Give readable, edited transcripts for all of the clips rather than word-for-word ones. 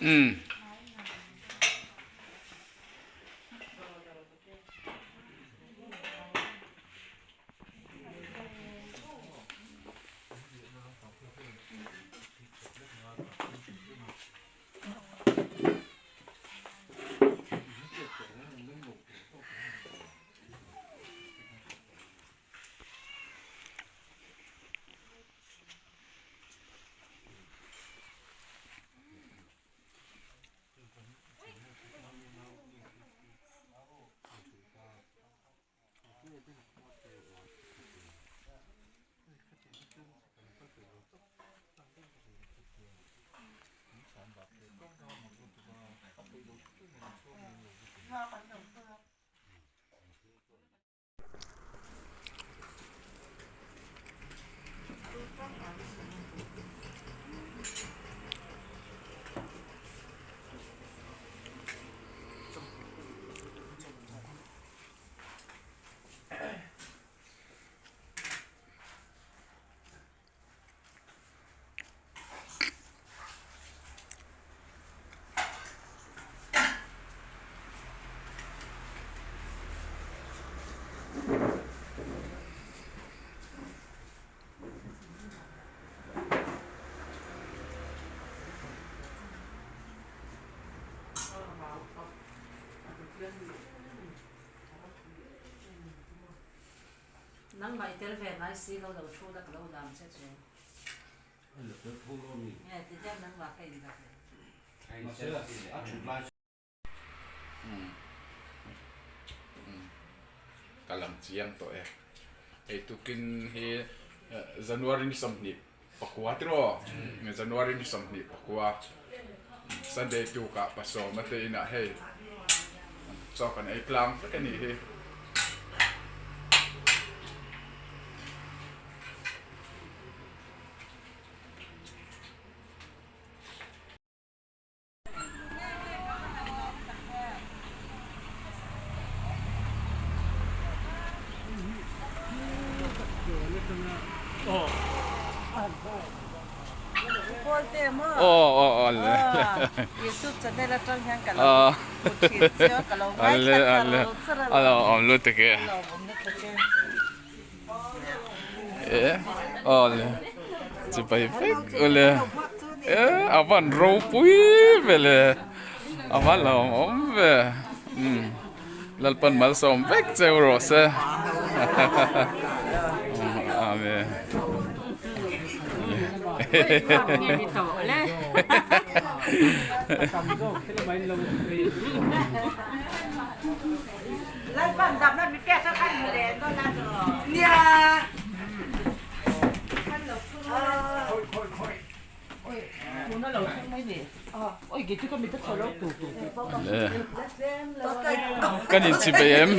Um. Nangmah i tel ve ngai si lo lo thu la ka lo lam che chu. Nge ti hian nangmah ka in dak le. Ka lang chiang tawh e. Hei tukin hi January ni 20 pakua tiraw January ni 20 pakua Sunday tukah pasawm ate inah hei chaw kan ei tlang vek a nih hi. Chibai vek ule e a van ropui ve le a van lo awm ve umm Lalpan malsawm vek cheu rawh se amen. Kan inchibei em?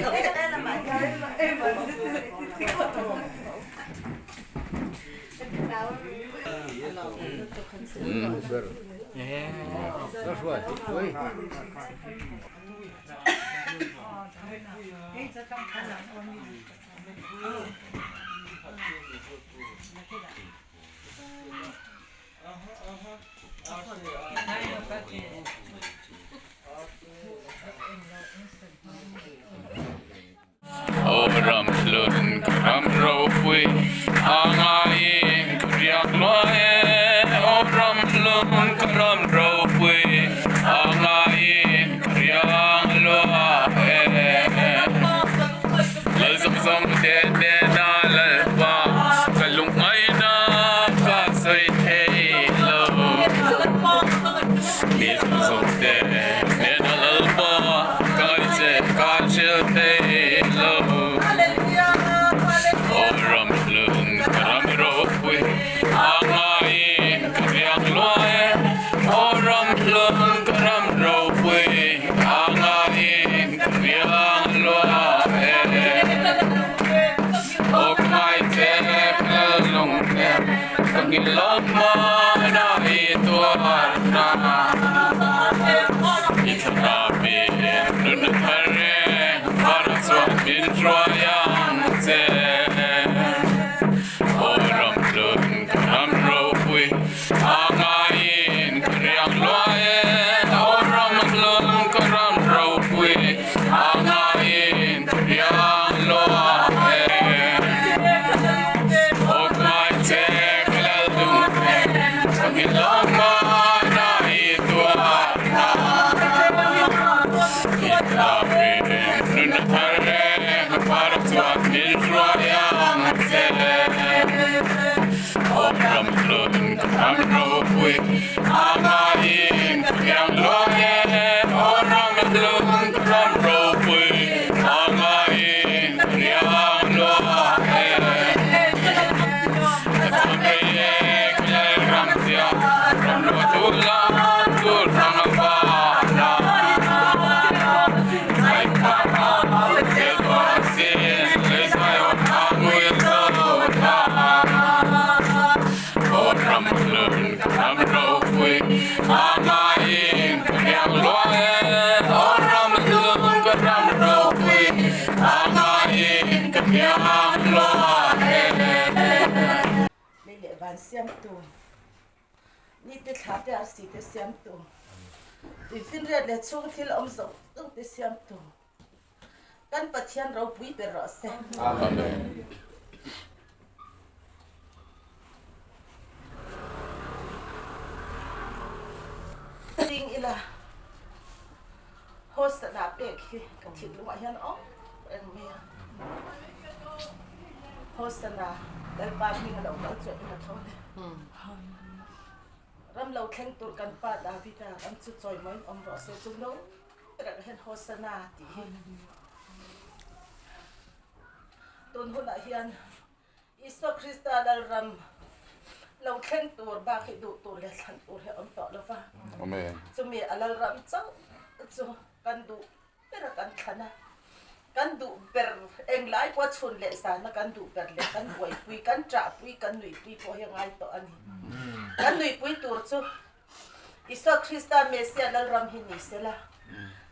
Aw ram hlun ka ram ropui a ngaiin ka riak luai e Aw ram hlun ka ram ropui a ngaiin ka riak luai e Lal zawng zawng te hnena Lalpa ka lungngaina ka sawi thei lo Mi zawng zawng te hnena Lalpa ka ngaihche ka hre. Nun a thar reng a par chuan min hruai ang che. Aw ram hlun ka ram ropui a ngaiin ka piang luai e. Aw ram hlun ka ram ropui a ngaiin ka piang luai e. Ka cham rei e ka lal ram tia ram luah tu la tu rang a vana. Lei leh van siamtu. Nite thla te arsi te siamtu, tuifinriat leh chhung thil awm zawng zawng te siamtu, kan Pathian ropui ber rawh se. Amen. Ding ila hostel ah pek hi ka thinlungah hian awm reng mai a. Hostel ah Lalpa hming a lo kal chuah in a tho le. Ram lo thleng tur kan pa Davida ram chu chawimawiin awm rawh se chung lo berah hian Hosanna tih hi tun hunah hian Isua Krista Lalram lo thleng tur bak hi duh tur leh thlan tur hi a awm tawh lo va. Chumi a Lalram chauh chu kan duh ber a kan thlan a, kan duh ber englai pawh a chhun leh zana kan duh ber leh kan buaipui, kan ṭahpui, kan nuihpui pawh hi a ngai tawh a ni. Kan nuihpui tur chu Isua Krista Messiah Lalram hi ni sela,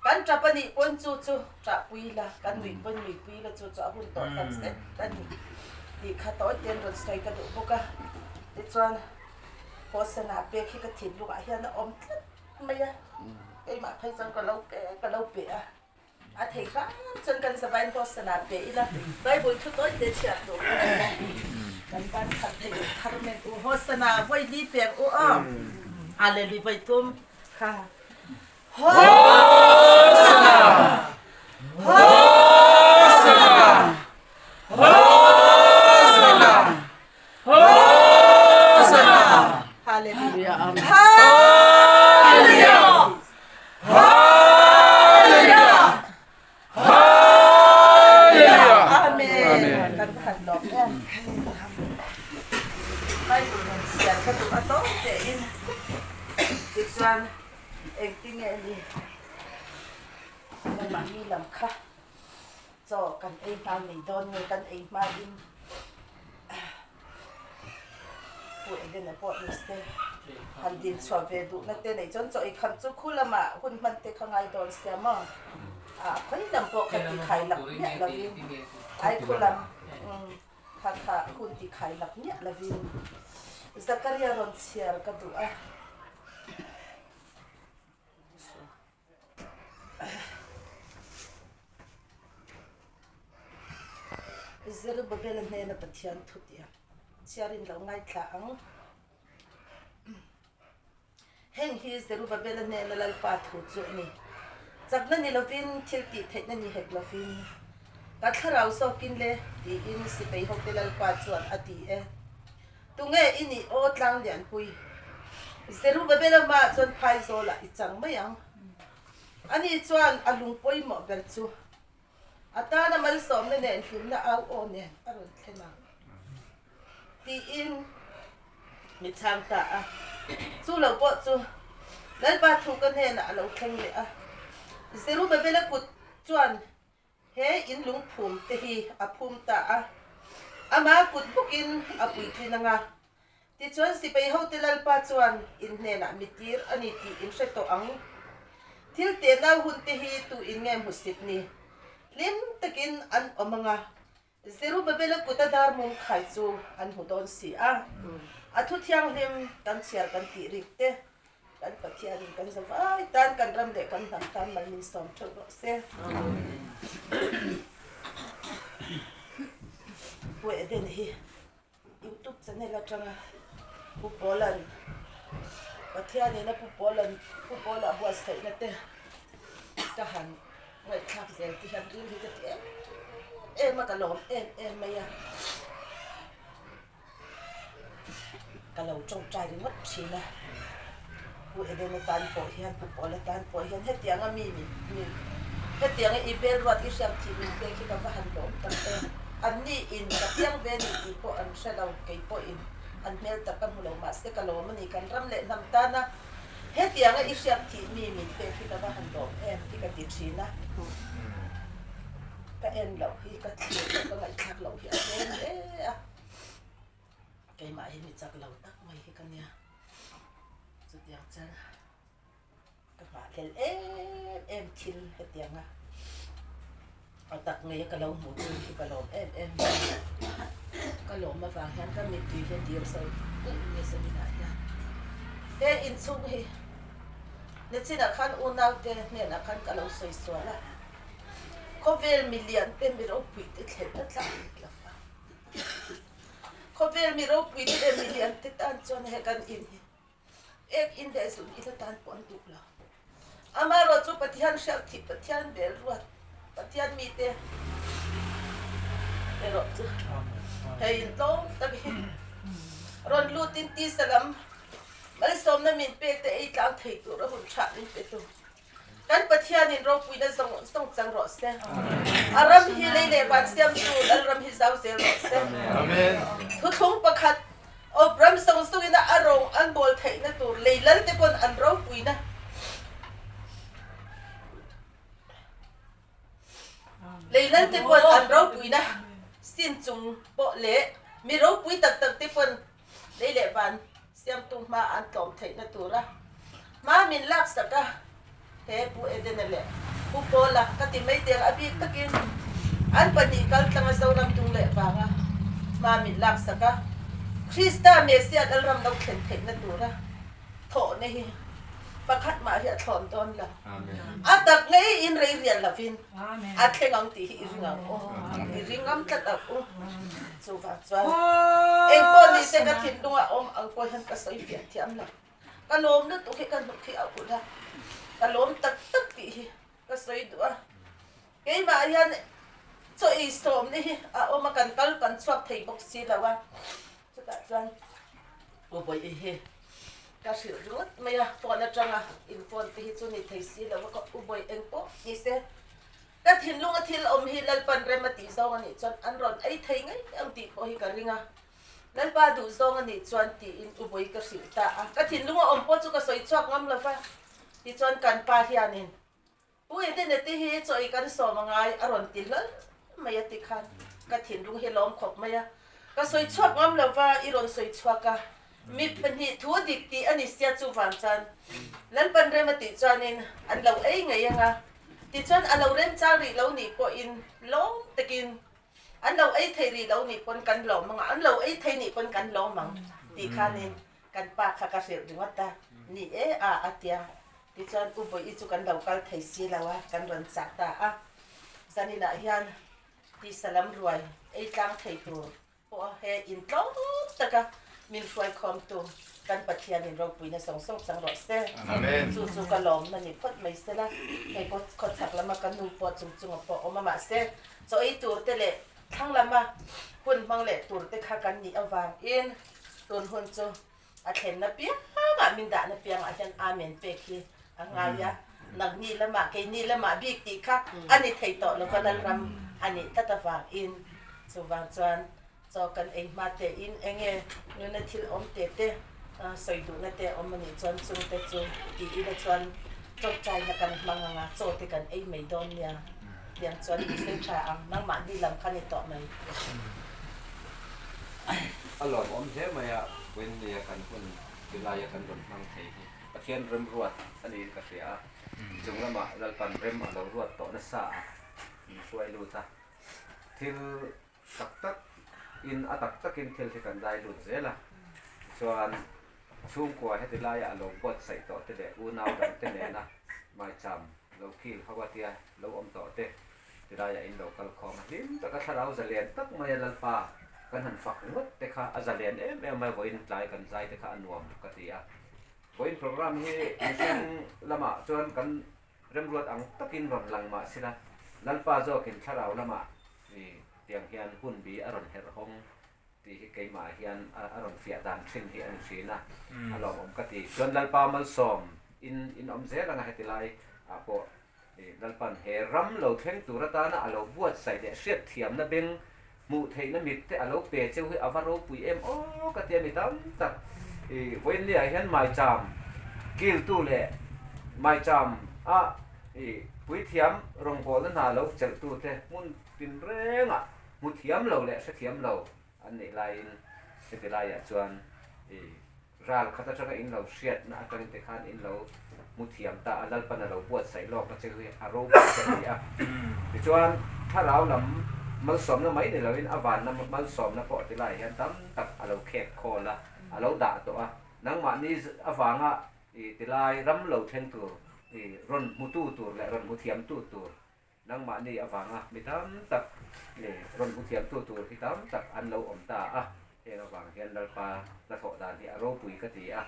kan ṭap a nih pawn chu chu ṭahpui la, kan nuih pawn nuihpui la chu chu a hun tawh tak zet a ni tih kha tawi ten rawn sawi ka duh bawk a. Tichuan, Hosana pek hi ka thinlungah hian a awm tlat mai a, keimah phei chuan ka lo pe ka lo pe a, a thei hram chuan kan zavaiin Hosana pe ila Bible thu tawi te chhiar tur ka nei a, kan ban khat thei thar men u Hosana vawi li pek u aw, Hallelujah vawi thum kha Hosana Hosana Hosana Hosanna! Hallelujah! Hallelujah! Hallelujah! Hallelujah! Amen. Kan va han lawm em. Bible rawn chhiar ka duh a tawk te in. Tichuan engtinge ni mahni lam kha Chaw kan ei hma ngei dawn nge kan ei hma in Pu Edena pawh ni se han din chhuah ve duhna te nei chuan chaw ei kham chu khu lamah hun hman te kha ngai dawn sia maw ah khawi lam pawh kha ti khai lak miah lovin ai khu lam kha kha hun ti khai lak miah lovin Zakaria rawn chhiar ka duh a. Zerubbabel-a hnena Pathian thu tih a chhiarin lo ngaithla ang. Heng hi Zerubbabel-a hnena Lalpa thu chu a ni. Chakna ni lovin, thil tih theihna ni hek lovin, ka thlarau zawkin le, tiin sipai hote Lalpa chuan a ti e. Tunge i nih aw tlang lianpui? Zerubbabel-a hmaah chuan phaizawlah i chang mai ang. Ani chuan a lung pawimawh ber chu a tana malsawmna nen hlimna au aw nen a rawn thlen ang tiin mi chhang ta a. Chu lo pawh chu Lalpa thu ka hnenah a lo thleng leh a. Zerubbabel-a kut chuan He in lungphum te hi a phum ta a, ama kut bawkin a puitlin ang a. Tichuan sipai hote Lalpa chuan in hnenah mi tir a ni tih in hre tawh ang. Thil tenau hun te hi tu in nge hmusit ni? Hlim takin an awm ang a, Zerubbabel-a kuta dar mum khai chu an hmu dawn si a. A thu thianghlim kan chhiar kan tih rik te Kan Pathianin kan zavai tan kan ram leh kan hnam tan mal min sawm theuh rawh se. Pu Eden hi YouTube channel atanga Pu Pawlan Pathianin a Pu Pawlan Pu Pawla buatsaihna te ka han. Ngaihthlak zel te hian ril hi ka ti em em a, ka lawm em em mai a. Ka lo tawngtai ringawt thin a, Pu Edena tan pawh hian, Pu Pawla tan pawh hian hetianga mi min mi hetianga i bel ruat i hriat thih min pek hi ka va han lawm tak em. Anni in ka piang ve ni tih pawh an hre lo, kei pawhin an hmel tak ka hmu lo mahse ka lawm a ni, kan ram leh hnam tana hetianga i hriat thih mi min pek hi ka va han lawm em hi ka ti thin a. Ka en loh hi ka thlir loh ka ngaihthlak loh hi a tlem hle a, keimah hi mi chak lo tak mai hi ka nia, chutiang chuan ka nghahhlel em em thil hetiang a, a tak ngei a ka lo hmuh chu hi ka lawm em em mai a, ka lawm avang hian ka mittui hi a dir zo kulh nge zaninah hian he inchhung hi nichinah khan unaute hnenah khan ka lo sawi sual a. Khawvel mi lian te mi ropui te thlen a tlak dik lo va. Khawvel mi ropui te leh mi lian te tan chuan he kan in hi ek in leh zun ila tan pawh an duh lo. Amaherawh chu Pathian hriat thih Pathian bel ruat Pathian mite erawh chu hei in tlawm tak hi rawn lutin tisa lam malsawmna min pek te ei tlang thei tur a hun tha min pe tu. Kan Pathianin ropuina zawng zawng chang rawh se. A ram hi lei leh van siamtu Lalram hi zau zel rawh se. Thuthlung pakhat awp ram zawng zawngina a rawng an bawl theihna tur lei lal te pawn an ropuina lei lal te pawn an ropuina sin chung pawh leh mi ropui tak tak te pawn Lei leh van siamtu hma an tlawm theihna tura hma min laksak a, he Pu Edena leh Pu Pawla ka ti mai teng a bik takin an pahnih kal tlanga Zoram dung leh vanga hma min laksak a, Krista Messiah Lalram lo thlen theihna tura thawhna hi pakhat mah hi a thlawn dawn lo. A tak ngei in rei rian lovin a thleng ang tih hi i ring ang u, i ring ngam tlat ang u. Chuvang chuan engpawh ni se ka thinlunga awm ang pawh hian ka sawi fiah thiam lo. Ka lawm lutuk hi ka hnuk hi a ulh a, ka lawm tak tak tih hi ka sawi duh a. Keimah hian chaw ei sawmna hi a awm a, kan kal kan chhuak thei bawk si lo a. Chutah chuan U Bawihi hi ka hrilh ringawt mai a, phone atanga in phone te hi chu ni thei si lo a, ka U Bawihi engpawh ni se Ka thinlunga thil awm hi Lalpan rem a tih zawng a nih chuan an rawn ei thei ngei ang tih pawh hi ka ring a, Lalpa duh zawng a nih chuan tiin Ubui ka hrilh ta a. Ka thinlunga awm pawh chu ka sawi chhuak ngam lo va, tichuan kan pa hianin Pu Edeneti hi chaw i kan sawm a ngai a rawn ti hlawl mai a ti khan ka thinlung hi lawm khawp mai a, ka sawi chhuak ngam lo va, i rawn sawi chhuak a, Mi pahnih thu dik tih a ni sia chu vang chuan Lalpan rem a tih chuanin an lo ei ngei ang a, tichuan a lo remchang rih lo nih pawhin lawm takin an lo ei thei rih lo nih pawn kan lawm ang a, an lo ei thei nih pawn kan lawm ang tih khanin kan pa kha ka hrilh ringawt a, ni e a a tia. Tichuan U Bawihi chu kan lo kal thei si lo a, kan rawn chah ta a. Zaninah hian tisa lam ruai ei tlang thei tur Pawh he in tlawm taka min hruaikhawmtu kan Pathianin ropuina sawng sawng chang rawh se. Chu chu ka lawmna ni phawt mai sela, hei pawh khawchhak lama ka nu pawh chung chunga pawh awm a mahse chaw ei tur te leh thlang lama hun hmang leh tur te kha kan nih avangin tun hun chu a thlenna piangah min dahna piangah hian Amen pek hi a ngai a, nangni lamah keini lamah bik tih kha a ni thei tawh lova Lalram a nih tlat avangin chuvang chuan chaw kan ei hma te in enge nuna thil awm te te sawi duhna te awm a nih chuan chung te chu ti ila chuan tawngtaina kan hmang anga chaw te kan ei mai dawn nia tiang chuan ni se tha ang nangmahni lam kha ni tawh mai. A lawmawm hle mai a, Wenley-a kan hun tilaia kan rawn hmang thei hi Pathian remruat a niin ka hria a, chung lamah Lalpan rem a lo ruat tawh nasa a, min hruai lut a, thil tak tak in a tak takin thil hi kan dai lut zel a, tichuan chhungkua heti laia a lo buatsaih tawh te leh unau dangte nena maicham lo khil ho a tia lo awm tawh te Tilaiah in lo kal khawm a, hlim taka thlarau zalen tak mai a Lalpa kan han fak ringawt te kha a zalen em em mai, vawiin tlai kan zai te kha a nuam ka ti a. Vawiin program hi mihring lamah chuan kan Remruat ang takin rawn lang mah sila, Lalpa zawkin thlarau lamah tiang hian hun bi a rawn herh hawng tih hi keimah hian a rawn fiah dan thin hi a ni thin a, a lawmawm ka ti. Chuan Lalpa malsawm in in awm zel anga heti lai ah pawh Lalpan he ram lo thleng tur atana a lo buatsaih leh hriatthiamna beng hmuh theihna mit te a lo pe cheu hi a va ropui em aw ka ti a ni tam tak. Vawiinliah hian maicham kiltu leh maicham a puithiam rawngbawlna hna lo chelhtu te hmun tinrengah hmu thiam lo leh hrethiam lo an nih laiin heti laiah chuan Ral khat atanga in lo hriatna atangin te khan in lo hmu thiam ta a, Lalpan a lo buatsaih lawkna che hi a ropui ka ti a. Tichuan, thlarau lam malsawmna mai ni loin a vanna malsawmna pawh ti laiah hian tam tak a lo khek khawl a, a lo dah tawh a. Nangmahni avanga i tilai ram lo thleng tur, i rawn hmutu tur leh rawn hmu thiamtu tur Nangmahni avanga mi tam tak leh rawn hmu thiamtu tur hi tam tak an lo awm ta a, heng avang hian Lalpa hnathawh dan hi a ropui ka ti a,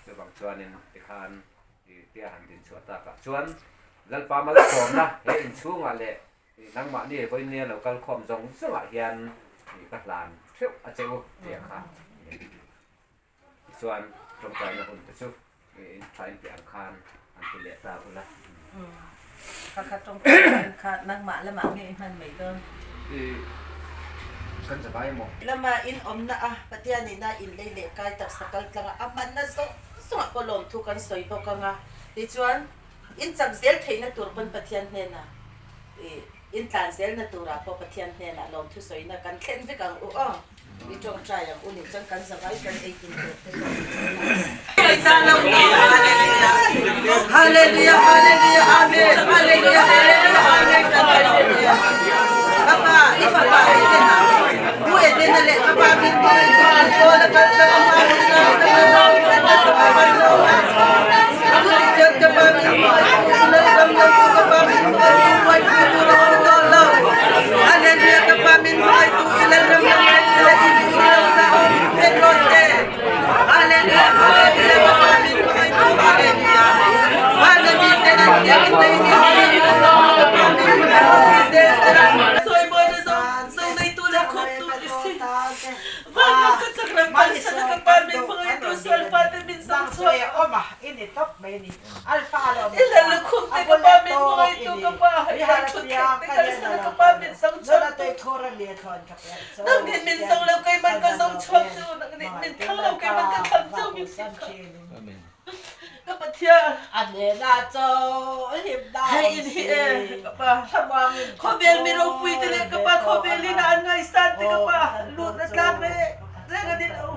chuvang chuanin tikhan i tia han din chhuah takah chuan Lalpa malsawmna he inchhungah leh nangmahni vawinia lo kal khawm zawng zawngah hian ka hlan theuh a che u tih a kha. Tichuan, tawngtaina hun te chu in tha in tih ang khan an ti leh ta ula. Kha kha tawngtaina hun kha nangmah lamah nge i hman mai dawn? I kan za vai maw? Lama in awmna a Pathianina in lei leh kai taksa kal tlanga a hmanna zawng zawngah pawh lawmthu kan sawi bawk ang a. Tichuan, in chak zel theihna tur pawn Pathian hnenah i in tlan zelna turah pawh Pathian hnenah lawmthu sawina kan thlen vek ang u aw. I tawngtai ang u nih chuan kan zavai kan ei tum tur te pawh ni chuan Hallelujah Hallelujah Amen Hallelujah Hallelujah Amen kan Hallelujah Kapa i fapa i te na bu e te na le kapa min bu e tu an ko la kal kal ma mu sa sa na na sa pa ban lo chu ti chuan kapa min bu e tu la ram lo chu kapa min bu e tu wai tu tu ro to lo Hallelujah kapa min bu e tu Nang nih min zo lo keiman ka zo chuak cu nang nih min thang lo keiman ka thang cu min si kha ka Pathian hei in hi e ka pa khawvel mi ropui te le ka pa khawvel in an ngaisan te ka pa lut na tlak re reng ani lo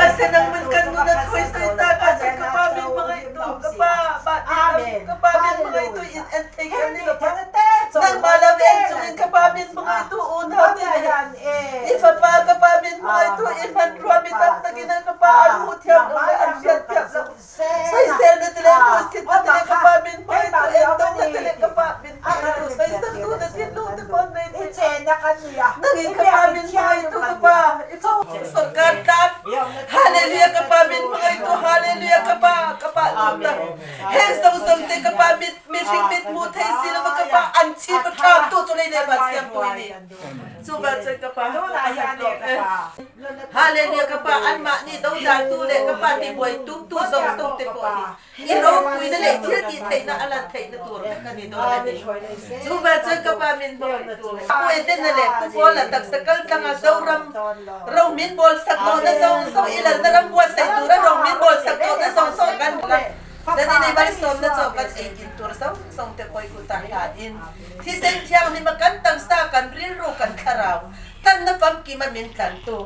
ase nang man kan nu na thoi sai ta ka chan ka pa min mangai tu ka pa ba ka pa min mangai tu in en thei kan ni ka pa Nangmah lam en chungin ka pa min hmangaitu unau te le i fapa ka pa min hmangaitu i hmanrua mi tam takin an ka pa an hmuh thiam lo le an hriat thiam lo. Soisel na ti le hmuhsit na ti le ka pa min hmangaitu endong na ti le ka pa min hmangaitu soiseltu na thinlung te pawn nei thei Nangin ka pa min hmangaitu ka pa i sorkar tlang Hallelujah ka pa min hmangaitu Hallelujah ka pa ka pa duh tak Heng zozong te ka pa mit mihring mit hmu thei si lo ka pa an chi pa ṭham tu cu lei le van siam tu ni cu van cun ka pa Hallelujah ka pa anmah nih dodal tu le ka pa ti buai tum tu zong zong te pawh hi i ropui na le thil ti theihna alan theihna tur vek ani dawn ani cu van cun ka pa min hmangaih tu pu eden na le pu paul a taksa kal tlanga zoram ro min bawl sak to na zong zong ilal na ram buatsaih tur a ro min bawl sak to na zong zong kan Zan in ei malsawm na chaw kan ei din tur zong zong te koi kut ah hlan in thisen thianghlim a kan taksa kan rilru kan thlarau tlan na famkim a min tlantu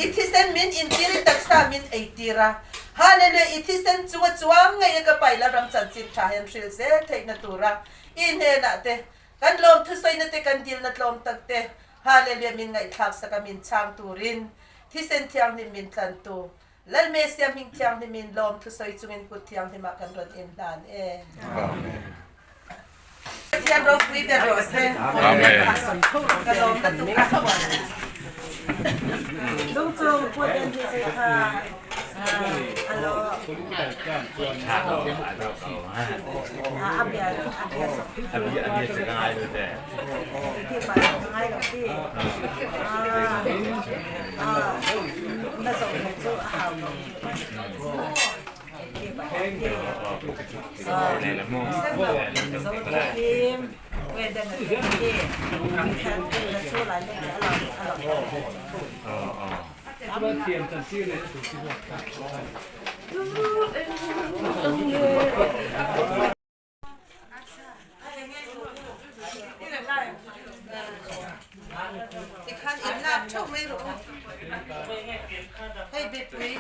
i thisen min in tir i taksa min ei tir a Hallelujah i thisen chung a chuang ngei a ka pai Lalram chanchin tha hian hril zel theihna tura i hnenah te kan lawm thusawi te kan dilna tlawm tak te Hallelujah min ngaihthlak sak a min chhang turin thisen thianghlim min tlantu Lal Messiah hming thianghlim in lawm thusawi chungin kut thianghlim ah kan rawn in hlan e. Amen. Pathian ropui ber rawh se. Amen. Ka lawm na tuk a. Lungchung put en hi zei kha. Tikhan in lak theuh mai rawh u. Hei bepui.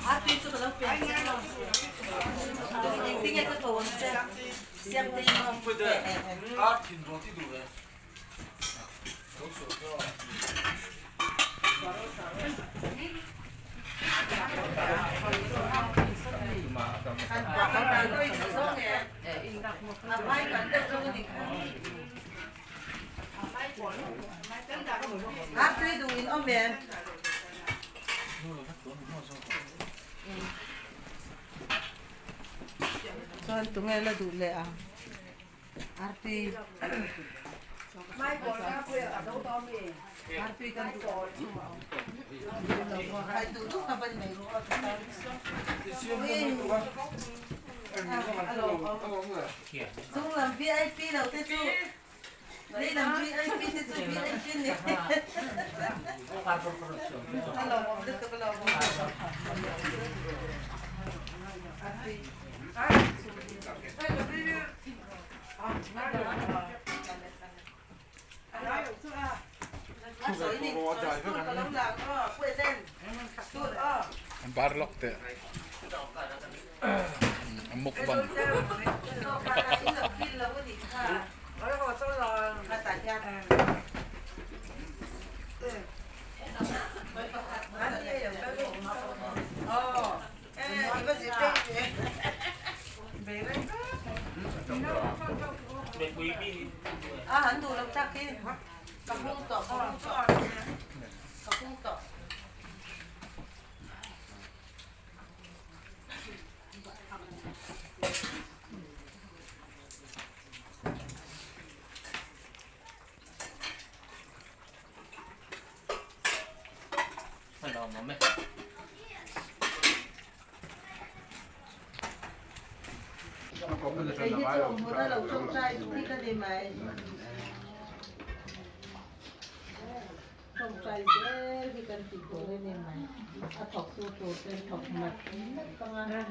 A tui chu ka lo pian chiang lo. Engtin nge ka ko ang che? Siam te in awm. A tui duh in awm em? Chuan tunge la duh leh ang? Artui Artui kan duh Hai duh duh ka ban nei ru a Chung lam VIP lo te chu Lei lam VIP te chu VIP ni A lawmawm lutuk a lawmawm Artui Bar lawk teh. A mukbang. A han duh lo tak hi ka hung tawh ka hung tawh ka hung tawh. Kei hi chu awm hmun a lo tawngtai hi ka ni mai. Tawngtai zel hi kan tih tur a ni mai. A thawktu tur ten thawk mat mat pang a.